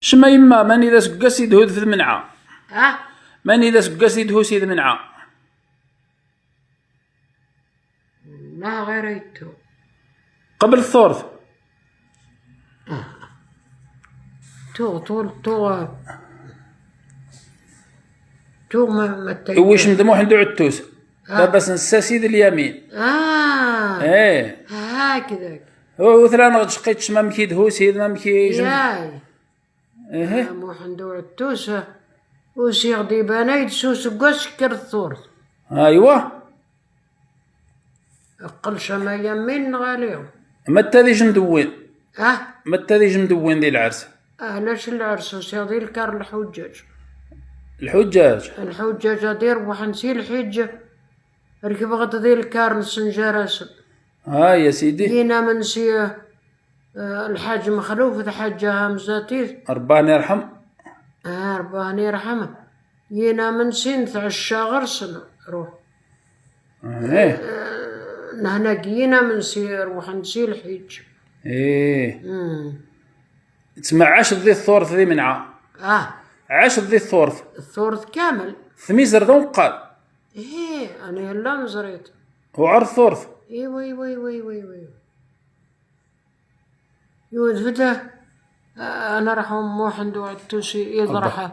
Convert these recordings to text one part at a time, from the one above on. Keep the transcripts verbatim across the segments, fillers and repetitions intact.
شما يما، ماني ذا سقسي دهود في المنعة؟ ها؟ ماني ذا سقسي دهوسي المنعة؟ لا، غير يتو. قبل الثورث. تو، تو، تو، تو ما، ما تيتو. وش مدموح عنده عتوس؟ آه. بس نساسي ذي اليمين. آه. إيه. هكذاك. هو ثلاثة غتشقيت شمام كيد هوسي، مام كيد. ياي. إيه. آه، مو حندو عتوسة. وسيغ دي بنايد سوس قوس كرثورث. أيوة. أقل شما يمين غاليهم. متى ذي جندوين؟ أه؟ متى ذي جندوين ذي العرس؟ أه، ليش العرس؟ وسيغ ذي الكار الحجاج. الحجاج؟ الحجاج دير وحنسي الحجة. ركب غد ذي الكار نسنجرس. ها يا سيدي. ينا من سي، آه، الحاج مخلوف، الحاج همزاتي. ربنا يرحم. آه، ربنا يرحمه. ينا من سين تعشى غرسنا. روح. إيه. آه، نحنا جينا من سي، روح نسي الحج. إيه. مم. تسمع عاش ذي الثورث ذي منعا. آه. عاش ذي الثورث. الثورث كامل. ثميزر ذو قال. إيه، أنا هلا نزريت. وعر الثورث. إيه، وي، وي، وي، وي، وي. يوجد، آه، أنا راح أموح عنده التوسي، إذا أبا. راح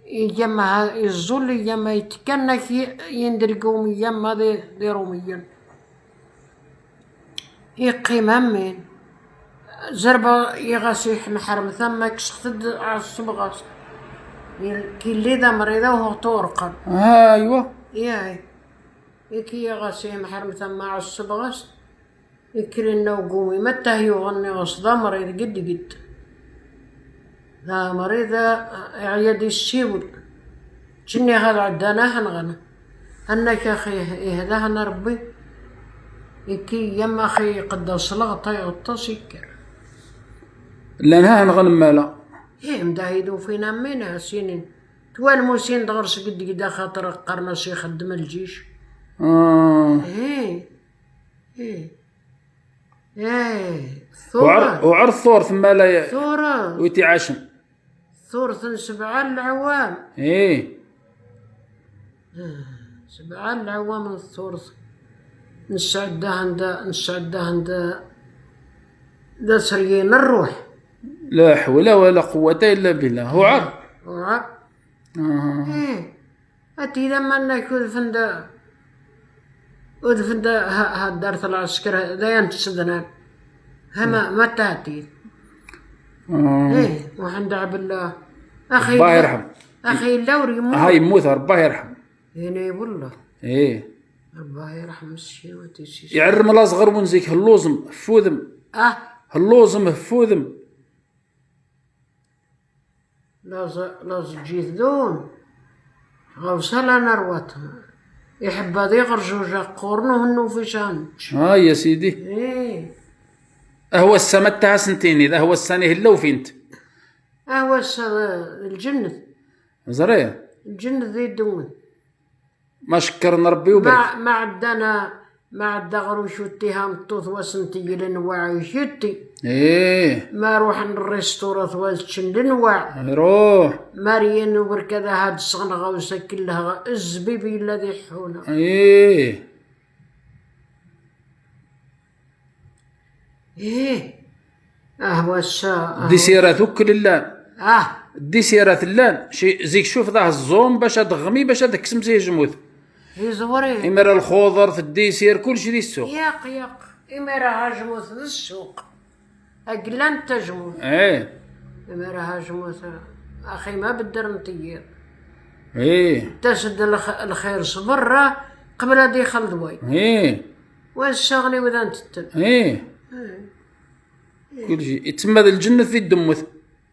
يجمع، يزول يجمع، يتكنك ي-، يندرقوم يجمع ذي، ذي روميا. يقيم همين. زربا يغسيح محرم ثم كسخت د-، على الصبغة. كي اللي ذا مريضة وهو طورقا. آه، أيوة. ياي. يكي يغسيح محرم ثم على الصبغة. يكري النوقومي. متى يغني غص ذا مريض قد قد. ذا مريض، آه، عيادي السيول. جني هذا عدانا هنغنى. هناك أخي، إيه، هذا هنا ربي. يكي يما أخي قد صلغة يغطى سكر. لأنها هنغنى مالا. إيه، مداهدو فينا مينا سنين. توال موسين دغرس قد قد خاطر قرناس يخدم الجيش. آه. إيه. إيه. إيه. وعر-، ثورة. وعر الثور ثم لا ي-، ثورة. ويتي عاشم. ثورة سبعة العوام. إيه. آه، سبعة العوام الثورة. نسعد عند، نسعد عند ذا سريين الروح. لا حول ولا قوة إلا بالله. هو عر. هو عر. آه. إيه. أتي لما ناكل فندا، ود فندا ها، ها دارت العسكر، ذا ينتسدنا. هما ما تاتي. آه. إيه، وحند عبد الله. أخي الله يرحم. أخي لوري مو. هاي موثر، الله يرحم. يعني والله. إيه. الله يرحم الشيوتي شيش. يعرم الأصغر ونزيك هاللوزم، فوذم. آه. هاللوزم، فوذم. لا ز-، لا زجيت دون. غوصة لا نروت. يحب هذه غرزوزة قرنه إنه في شانج. آه يا سيدي. إيه. أهو السما تاع سنتيني، إذا هو السنة هلا وفينت. أهو الس-، الجنة. زريه. الجنة ذي دون. ما شكرنا ربي وبعد. ما، ما عندنا، ما عندنا غير وشو اتهام الطوث وسنتي لنواع وشتي. إيه. ما روح نريستورا ثوالتشن لنواع. روح. ماريان وبركذا هاد الصغن غوسة كلها غا-، الزبيبي الذي حونا. إيه. إيه. آه، وسا، آه. دي سيرة ثكل اللان. آه. دي سيرة اللان. شي، زيك شوف ذا الزوم باش تغمي، باش تكسم زي جموت. هي زوري. إمرا الخضر في الديسير، كل شي دي السوق. ياق، ياق. إمرا هاجموت ذي السوق. أقلان تجموت. إيه. إمرا هاجموت. أخي، ما بدر نطير. إيه. تسد الخ-، الخير صبر قبل هذه خلد وين. إيه. والشغل وذا نتتل. إيه. إيه. كل شيء. يتسمى ذا الجنة في الدمث.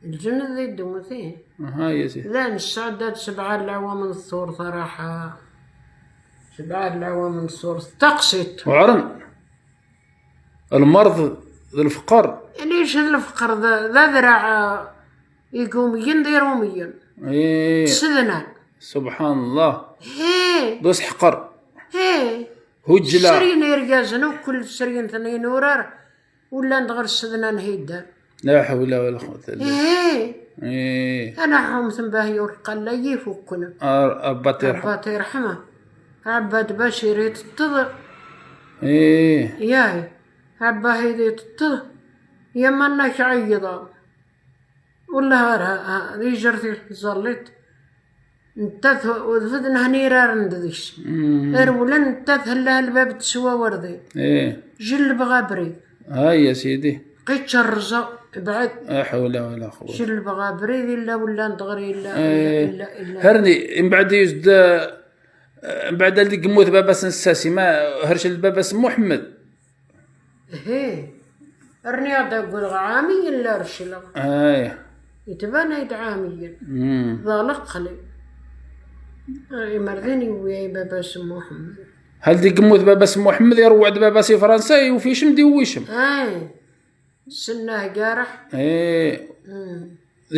الجنة ذي الدمث، إيه. أها، يا سيدي. لا، نسعدات سبعة العوام من الثور صراحة. سبعة العوام من الثور. تقصد. وعرن. المرض، الفقر. ليش الفقر ذا، ذا ذراع يقوم يندير ومين. إيه. سدنا. سبحان الله. إيه. دوس حقر. إيه. هجلة. سرين يرجازن وكل سرين ثنين ورار. ولا ندغر سدنا نهيدان. لا حول ولا قوة إلا بالله. Էհե, Էհե, հնա համսն բահ յոր կալլա եվ ուքունը։ ար- աբա տեր. Աբա տերհմա։ Աբա դբա շիրետ տղը։ Էհե, Եայ, աբա հետետ տղ։ Եմաննա շայյդա։ Ուլլահ արա, դիժրդի զալլետ։ Ընտատ ուզվդն հանիրար ընդդիշ։ Էր ուլեն ընտատ հլա հլբե բցուա վարդի։ Էհե, Ժիլ բղաբրի։ այ ես իդի. Ղիչ չռզա, բայ لا حول ولا قوة. Ժիլ բղաբրի, իլլա ուլլան տղրի, իլլա, Էհե, իլլա, իլլա։ Հերնի, ին բադի յուզդ ին բադալ դի գմուտ բաբասն սասի, մա հրշլ բաբաս Մուհամմեդ. Էհե, ըրնի ադա գուրղ ամի իլլա ըրշիլա։ Այ, Իտվան այդ ամի իլ։ մմ, Զալıq խլի։ Իմարդին իվի բաբաս Մուհամմեդ։ հալ դի գմուտ բաբաս Մուհամմեդ, եր ուad բաբասի Ֆրանսա, ու ֆիշմ դի ուիշմ. Այ, սննա գարահ։ Էհե, Հմ։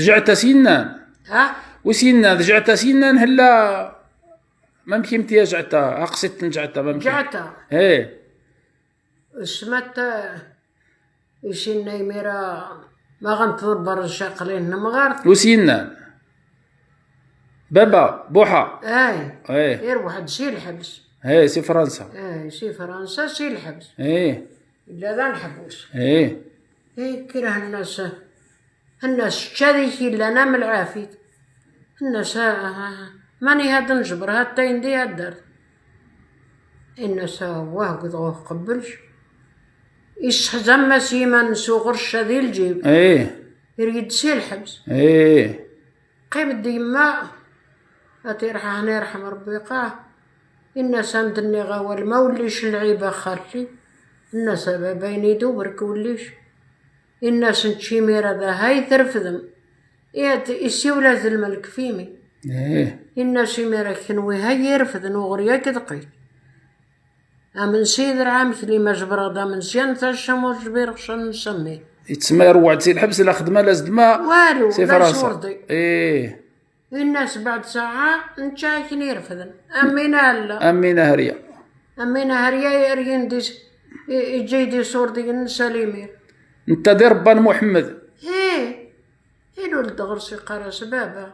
ջատա սիննան. Հա, Ու սիննան, ջատա սիննան հլա. Մամքիմ տիա ջատա, ակսիտ ջատա, մամքիմ. ջատա։ Էհե, Ուսմատը, իշին նեյ մերա, մաղան թուր բարը շախլին նմղար։ Ու սիննան. Բաբա, բուհա. Այ, Էհե, էր ուհդ շիլ հաբս։ էհե, սի Ֆրանսա. Այ, շի Ֆրանսա շիլ հաբս։ Էհե, Լադան հաբուս։ էհե, Է, կիրա հնասը։ Հնաս չարի հիլանա մլաֆիտ։ Հնասա, ահա, ահա։ Մանի հատն ժբր, հատա ինդի հատդար։ Իննասա, վահ գդող կբլշ։ Իս հզամմաս իման սուղր շադիլ ջիբ։ էհե, Իրգիտ շիլ հաբս։ էհե, Qim dima atir haner hamar biqa. Inna sam dinni gawal mawlish l'iba khalli. Inna sababa ini du berkulish. Inna sin chimera da hay terfdem. Iat isiwla zil malkfimi. Էհե, Inna chimera kenwi hay yerfden uɣri aked qil. Amen sidr amkli majbra da men sian tashamur jbir xshan nsemmi. Itsmer uad si lḥebs la xedma la zedma. Waru, Si la Fransa. Surdi. Ehe. Inna sbad sa'a nčakin irfden. Amina alla. Amina hariya. Amina hariya ergin dis. Ijidi Surdi n Salimir. Nta di Rebban Muḥemmed. He. Ilul dɣer si qaras baba.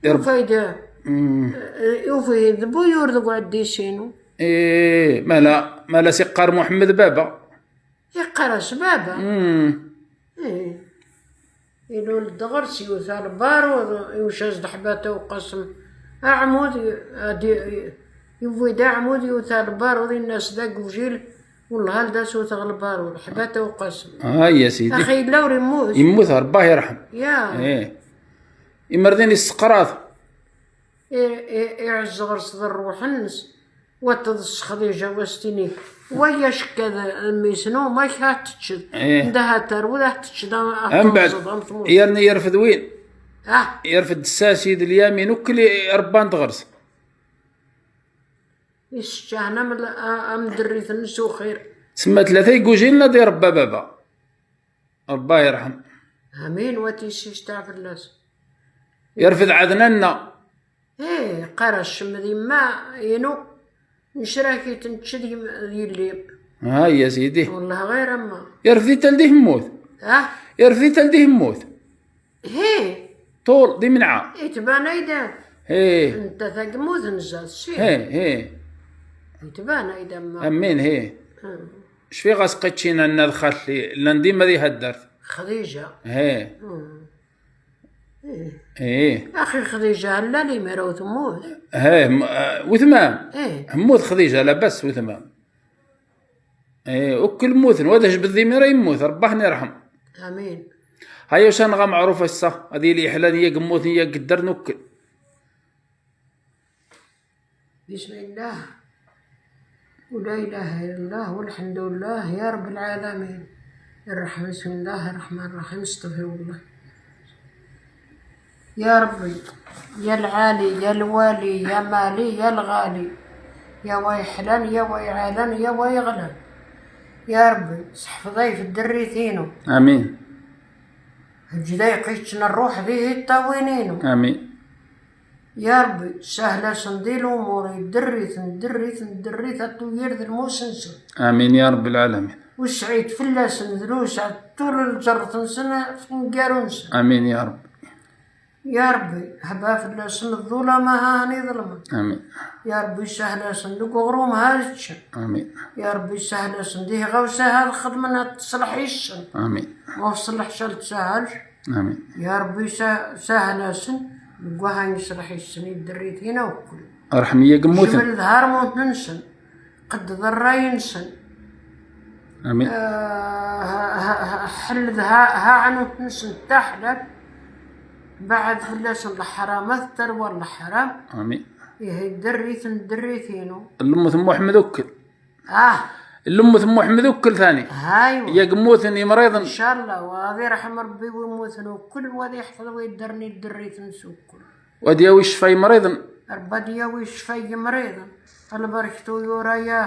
Irb- Ufayda. Mm. Ufayda buyur deg uɛeddis-inu. Eh, mala, mala s-iqqar Muḥemmed baba. Iqqar-as baba. Mm. Eh. Ilul-d ɣer-s yiwet ɣer lbaruḍ, iwca-s-d Ḥbata Uqasem. Aɛmud, ad i-, yewwi-d aɛmud, yiwet ɣer lbaruḍ, inna-s d agujil, wellah ad as-wteɣ lbaruḍ, Ḥbata Uqasem. Ay, a sidi. Axi yella ur immut. Yemmut, Rebbi yerḥem. Ya. Eh. Imerdin isseqrat. I-, i-, iɛezz ɣer-s d ṛṛuḥ-nnes. Wa teḍs Xdiǧa, wa s-tini, wa ya cekka d mmi-s n umak, ad teččeḍ. Eh. Nda ha terwed, ad teččeḍ, ad, ad Mbeɛd, tewẓeḍ, am tmurt. Yerna yerfed win. Ah. Yerfed Sasi d Lyamin, ukkel i-, rebban-d ɣer-s. Iseččahen am l-, a-, am drrit-nnes uxir. Semma tlata igujilen ad irebba baba. Rebbi yerḥem. Amin, wa tissist fell-as. Yerfed Ɛednan-nneɣ. Eh, qqar-as cem d yemma-inu, necrak-it nečč d yem-, d yelli-m. Ay, a sidi. Wellah ɣir amma. Yerfed-it al di hemmut. Ah? Yerfed-it al di hemmut. He. Ṭul, di menɛa. Itban ayda. He. Nta tagmut n zdat, si. He, he. Itban ayda amma. Amin, he. Hmm. Cfiɣ-as qeččin anna d xalti, llan dima di haddart. Xdiǧa. He. Hmm. Eh. Eh. Axi Xdiǧa, alla limir ur temmut. He, m-, eh, wetma-m? Eh. Hemmut Xdiǧa, labas wetma-m. Eh, ukkel mmuten, wa d ajbed d imir yemmut, Rebbi ad ten-yerḥem. Amin. Hay usan ɣa meɛruf ass-a, ad yili iḥlan yak mmuten yak ddren ukkel. بسم الله، ولا إله إلا الله، والحمد لله يا رب العالمين. الرحمن، بسم الله الرحمن الرحيم، استغفر الله. يا ربي، يا العالي، يا الوالي، يا مالي، يا الغالي، يا ويحلن، يا ويعلن، يا ويغلن. يا ربي، سحفظي في الدريتينو. آمين. هجدي قيتشنا الروح ذي الطاوينينو. آمين. يا ربي، سهلة صنديل أموري، دريت، دريت، دريت، التوير ذي الموسنسو. آمين يا رب العالمين. Ու Սեյդ ֆլլեսն դրուսա, տուրլ ջրթնսնը, ֆնգերունսը։ Ամին, յա Ռաբբի։ Յա Ռաբբի, հաբա ֆլլեսն ظلم ها هني ظلم. Ամին։ Յա Ռաբբի, սահլեսն դու գողրում հարիչը։ Ամին։ Յա Ռաբբի, սահլեսն դի հղավսը հալ խդմնատ սլահիսն։ Ամին։ Ով սլահ շալ սահլ։ Ամին։ Յա Ռաբբի, սա-, սահլեսն գահան սլահիսնի դրիթին օկուլ։ Արհմի եգմութն։ Շմել դհարմոննսն, կդդռայինսն։ Ամին։ Ա, հա-, հա-, հա-, հլդ հա-, հա-, անունսն տահլալ, բադ հլսն լհարամատ տր վալ լհարամ։ Ամին։ Եհ դրիթն դրիթինու։ Լմութ Մուհամմեդ օկլ։ Ա, Լմութ Մուհամմեդ օկլ թանի։ Հայ, Եգմութն իմրեդն։ Ինշալլա, ვა ադի ռահմ Ռաբբի ვა մութն օկլ, ვა ադի հֆլ ვა դրնի դրիթն սուկլ։ Ვა դիա ვის ֆայ իմրեդն։ Արբա դիա ვის ֆայ իմրեդն։ Ալբարքտու յորայա,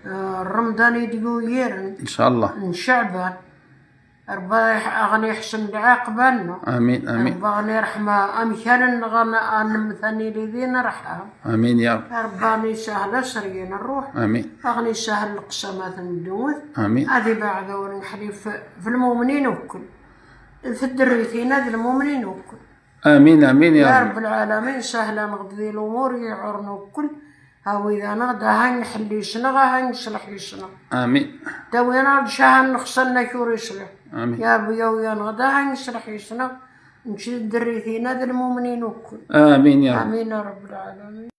ը, Ռամդանի դիու երն։ Ինշալլա։ Ին Շաբան։ Արբա աղնի հսն դակբաննո։ Ամին, ամին։ Արբա աղնի ռահմա ամքյանն նղան անմթանի լիվին ռահա։ Ամին, յա Ռաբբի։ Արբանի սահլա սրգեն ռուհ։ Ամին։ Աղնի սահլ ղսամաթն դուր։ Ամին։ Ադի բաղդա ուրին խլիֆ վլմոմնին օկլ։ Ֆդրիթին ադլմոմնին օկլ։ Ամին, ամին, յա Ռաբբի։ Յա Ռաբբի ալամին, սահլան ղդիլ ումոր յ օրն օկլ։ Հավիդանա դահան հլիսնա, ղահան սլահիսնա։ Ամին։ Դավենալ շահան ղսնա քյուրիսլա։ Ամին։ Յա Ռաբբի, յա Ռաբբի, դահան սլահիսնա, ինչի դրիթին ադլմոմնին օկլ։ Ամին, յա Ռաբբի։ Ամին, յա Ռաբբի ալամին։